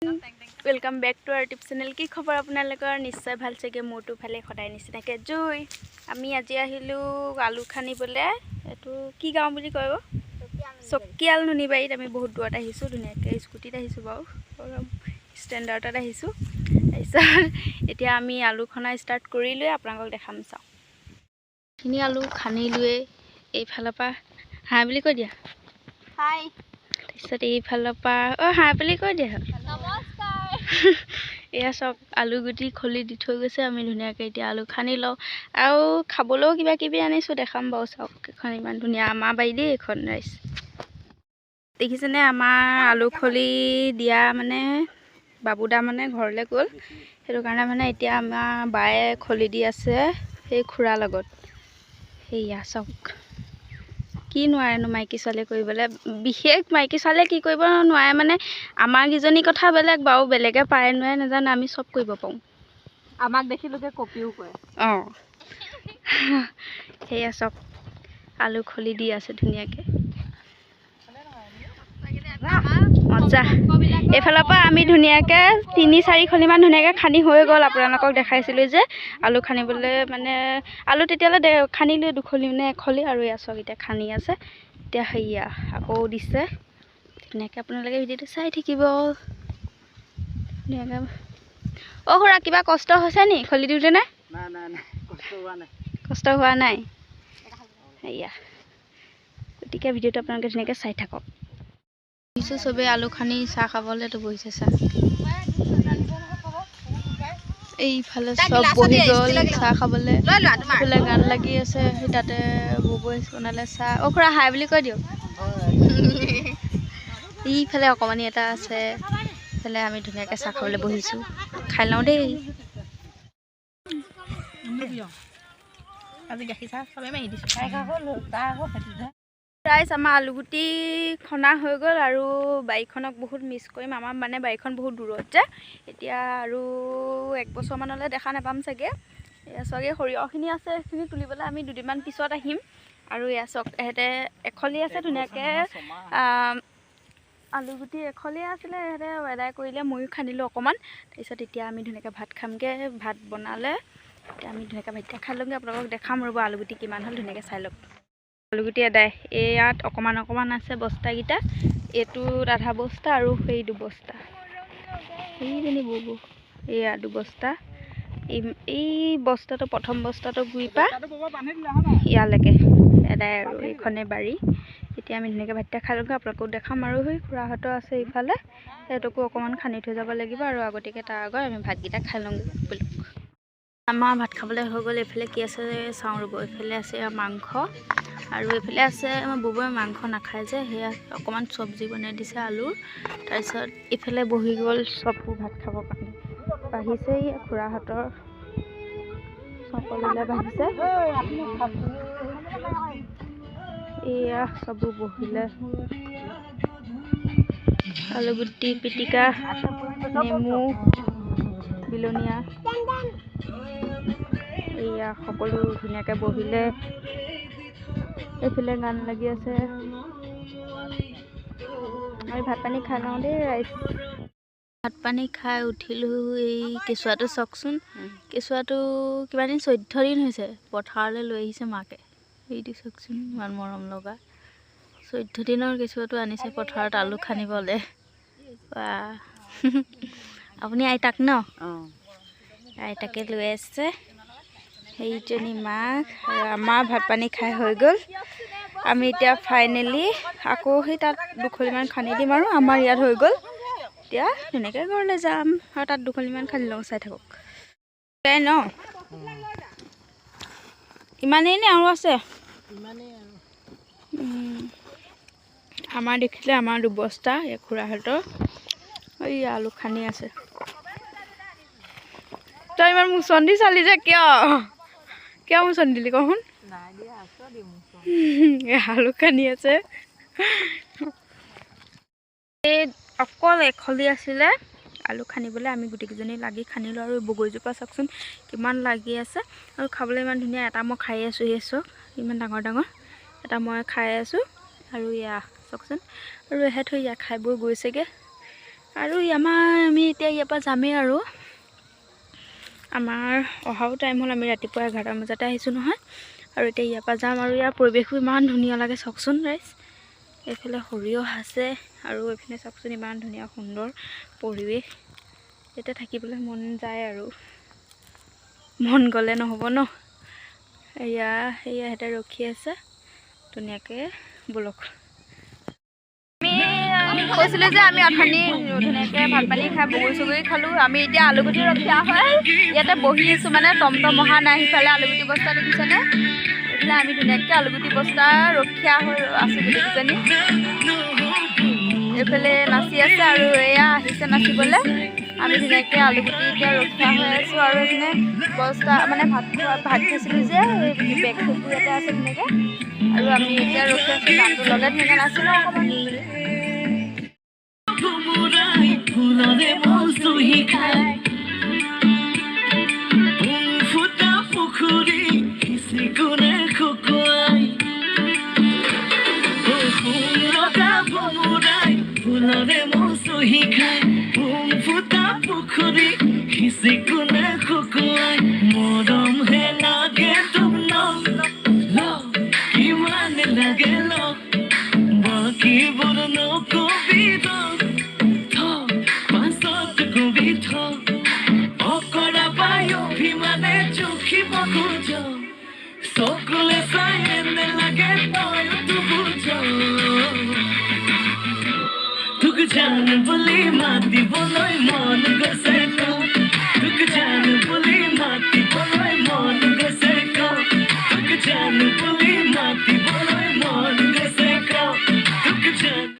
Welcome back to our YouTube channel. কি খবৰ আপোনালোকৰ? নিশ্চয় ভাল চাগে। মোৰতো ভালেই, সদায় নিচিনাকৈ জুই। আমি আজি আহিলোঁ আলু খান্দিবলৈ। এইটো কি গাঁও বুলি কয়? চকিয়াল নুনিবাৰীত। আমি বহুত দূৰত আহিছোঁ, ধুনীয়াকৈ স্কুটিত আহিছোঁ বাৰু, অলপ ষ্টেণ্ডাৰ্ডত আহিছোঁ। তাৰপিছত এতিয়া আমি আলু খনা ষ্টাৰ্ট কৰিলোৱে, আপোনালোকক দেখাম, চাওক। এইখিনি আলু খান্দিলোৱেই। এইফালৰ পৰা হাই বুলি কৈ দিয়া। হাই। তাৰপিছত এইফালৰ পৰা, অ' হাই বুলি কৈ দিয়া। নমস্কাৰ। এয়া চব আলু গুটি খলি দি থৈ গৈছে। আমি ধুনীয়াকৈ এতিয়া আলু খান্দি লওঁ আৰু খাবলৈও কিবা কিবি আনিছোঁ, দেখাম বাৰু। চাওক, এইখন ইমান ধুনীয়া আমাৰ বাৰী দেই এইখন। ৰাইজ, দেখিছেনে? আমাৰ আলু খলি দিয়া মানে বাবুদা মানে ঘৰলৈ গ'ল, সেইটো কাৰণে মানে এতিয়া আমাৰ বায়ে খলি দি আছে সেই খুৰাৰ লগত। সেয়া চাওক, কি নোৱাৰেনো মাইকী ছোৱালীয়ে কৰিবলৈ? বিশেষ মাইকী ছোৱালীয়ে কি কৰিব নোৱাৰে? মানে আমাৰকেইজনী কথা বেলেগ বাৰু, বেলেগে পাৰে নোৱাৰে নাজানো, আমি চব কৰিব পাৰোঁ। আমাক দেখি লোকে কপিও কৰে। অঁ, সেয়া চব আলু খলি দি আছে ধুনীয়াকৈ, মজা। এইফালৰ পৰা আমি ধুনীয়াকৈ 3-4 খলিমান ধুনীয়াকৈ খান্দি হৈ গ'ল। আপোনালোকক দেখাইছিলোঁ যে আলু খান্দিবলৈ, মানে আলু তেতিয়ালৈ খান্দিলোঁ দুখলি নে এখলি। আৰু এয়া চাওক, এতিয়া খান্দি আছে। এতিয়া সেয়া আকৌ দিছে ধুনীয়াকৈ। আপোনালোকে ভিডিঅ'টো চাই থাকিব ধুনীয়াকৈ। অ' খুৰা, কিবা কষ্ট হৈছে নি খলি দিওঁতেনে? নাই, কষ্ট হোৱা নাই। কষ্ট হোৱা নাই। সেয়া গতিকে ভিডিঅ'টো আপোনালোকে ধুনীয়াকৈ চাই থাকক। দেখিছোঁ চবেই আলু খান্দি চাহ খাবলৈতো বহিছে। চাহ এইফালে চব বহি গ'ল চাহ খাবলৈ। এইফালে গান লাগি আছে, সেই তাতে ববৈ বনালে চাহ। অ' খুৰা, হাই বুলি কৈ দিয়ক। এইফালে অকণমানি এটা আছে। এইফালে আমি ধুনীয়াকৈ চাহ খাবলৈ বহিছোঁ। খাই লওঁ দেই। আজি গাখীৰ চাহ চবেই মাৰি দিছোঁ। ৰাইজ, আমাৰ আলুগুটি খনা হৈ গ'ল আৰু বাৰীখনক বহুত মিছ কৰিম। আমাৰ মানে বাৰীখন বহুত দূৰত যে, এতিয়া আৰু এক বছৰমানলৈ দেখা নাপাম চাগে। এয়া চাওক, এই সৰিয়হখিনি আছে, সেইখিনি তুলিবলৈ আমি দুদিনমান পিছত আহিম। আৰু এয়া চাওক, এহেঁতে এখলি আছে ধুনীয়াকৈ। আলুগুটি এখলিয়ে আছিলে, এহেঁতে এদাই কৰিলে, ময়ো খান্দিলোঁ অকণমান। তাৰপিছত এতিয়া আমি ধুনীয়াকৈ ভাত খামগৈ। ভাত বনালে, এতিয়া আমি ধুনীয়াকৈ ভাতকেইটা খাই ল'মগৈ। আপোনালোকক দেখাম ৰ'ব আলুগুটি কিমান হ'ল, ধুনীয়াকৈ চাই লওক। আলুগুটি এদাই। ইয়াত অকণমান অকণমান আছে বস্তাকেইটা। এইটোত আধা বস্তা আৰু সেই দুবস্তা, সেইজনী ববৌ, এয়া দুবস্তা। এই বস্তাটো, প্ৰথম বস্তাটো গুৰিৰ পৰা ইয়ালৈকে এদাই আৰু এইখনে বাৰী। এতিয়া আমি ধুনীয়াকৈ ভাতকেইটা খাই লওঁগৈ, আপোনালোকক দেখাম। আৰু সেই খুৰাহঁতৰ আছে ইফালে, সিহঁতকো অকণমান খান্দি থৈ যাব লাগিব। আৰু আগতীয়াকৈ তাৰ আগত আমি ভাতকেইটা খাই লওঁগৈ ব'লক। আমাৰ ভাত খাবলৈ হৈ গ'ল। এইফালে কি আছে চাওঁ ৰ'ব। এইফালে আছে মাংস আৰু এইফালে আছে, আমাৰ ববৌয়ে মাংস নাখায় যে, সেয়া অকণমান চব্জি বনাই দিছে আলুৰ। তাৰপিছত ইফালে বহি গ'ল চববোৰ ভাত খাবৰ কাৰণে বাঢ়িছে। এই খুৰাহঁতৰ সকলোলৈ বাঢ়িছে। এয়া চববোৰ বহিলে। আলুগুটি পিটিকা, নেমু, বিলনীয়া, এয়া সকলো ধুনীয়াকৈ বহিলে। এইফালে গান লাগি আছে। আমি ভাত পানী খাই লওঁ দেই ৰাইজ। ভাত পানী খাই উঠিলোঁ। এই কেঁচুৱাটো চাওকচোন, কেঁচুৱাটো কিমান দিন, 14 দিন হৈছে, পথাৰলৈ লৈ আহিছে মাকে। এইটো চাওকচোন, ইমান মৰম লগা 14 দিনৰ কেঁচুৱাটো আনিছে পথাৰত আলু খান্দিবলৈ। বাহ, আপুনি আইতাক ন? আইতাকে লৈ আছে, সেইজনী মাক। আৰু আমাৰ ভাত পানী খাই হৈ গ'ল। আমি এতিয়া ফাইনেলি আকৌ সেই তাত দুখলিমান খান্দি দিম আৰু আমাৰ ইয়াত হৈ গ'ল। এতিয়া ধুনীয়াকৈ ঘৰলৈ যাম আৰু তাত দুখলিমান খান্দি লওঁ, চাই থাকক। ন ইমানেই নে আৰু আছে? আমাৰ দেখিলে আমাৰ দুবস্তা, এই খুৰাহঁতৰ এই আলু খান্দি আছে। তই ইমান মোচন দি চালি যে কিয়? কিয় মোচন দিলি কচোন? আলু খান্দি আছে। এই অকল এখলি আছিলে আলু খান্দিবলৈ, আমি গোটেইকেইজনী লাগি খান্দিলোঁ। আৰু বগৰীজোপা চাওকচোন কিমান লাগি আছে আৰু খাবলৈ ইমান ধুনীয়া। এটা মই খাই আছোঁ, এই চাওক ইমান ডাঙৰ ডাঙৰ এটা মই খাই আছোঁ। আৰু এয়া চাওকচোন, আৰু এহেঁত হৈ ইয়াত খাই বৈ গৈছেগৈ। আৰু আমি এতিয়া ইয়াৰ পৰা যামেই আৰু আমাৰ অহাও টাইম হ'ল। আমি ৰাতিপুৱা 11 বজাতে আহিছোঁ নহয়। আৰু এতিয়া ইয়াৰ পৰা যাম। আৰু ইয়াৰ পৰিৱেশো ইমান ধুনীয়া লাগে, চাওকচোন ৰাইজ। এইফালে সৰিয়হ আছে আৰু এইফালে চাওকচোন ইমান ধুনীয়া সুন্দৰ পৰিৱেশ। এতিয়া থাকিবলৈ মন যায় আৰু মন গ'লে নহ'ব ন। এয়া এয়া সিহঁতে ৰখি আছে ধুনীয়াকৈ। ব'লক, আমি কৈছিলোঁ যে আমি অথনি ধুনীয়াকৈ ভাত পানী খাই বগৰী চগৰী খালোঁ। আমি এতিয়া আলুগুটি ৰখীয়া হৈ ইয়াতে বহি আছোঁ, মানে টমটম অহা নাই। সিফালে আলুগুটি বস্তা দেখিছেনে? এইফালে আমি ধুনীয়াকৈ আলুগুটি বস্তা ৰখীয়া হৈ আছোঁ গোটেইকেইজনী। এইফালে নাচি আছে আৰু এয়া আহিছে নাচিবলৈ। আমি ধুনীয়াকৈ আলুগুটি এতিয়া ৰখীয়া হৈ আছোঁ। আৰু এইপিনে বস্তা মানে ভাত খোৱা ভাত খাইছিলোঁ যে এই বেগ চেগবোৰ ইয়াতে আছে ধুনীয়াকৈ। আৰু আমি এতিয়া ৰখি আছোঁ, গানটো লগাই ধুনীয়াকৈ নাচিলোঁ অকণমান। ফুলৰে মচুহি খাই ফুটা পুখুৰী চিকুণে শুকুৱাই লগা ভোমোৰাই ফুলৰে মচুহি খাই ফুটা পুখুৰী সিচিকুণে শুকুৱাই মৰমহে লাগে তোক ন কিমান লাগে ল বাকীবোৰ নকবি পাছত কবি থ অকৰা পাই অভিমানে জুখিব খোজ চকুলে চাই এনে লাগে তইতো বুজ তোক জান বুলি মাতিবলৈ মন গৈছে তোক জান বুলি মাতিবলৈ মন গৈছে তোক জান বুলি।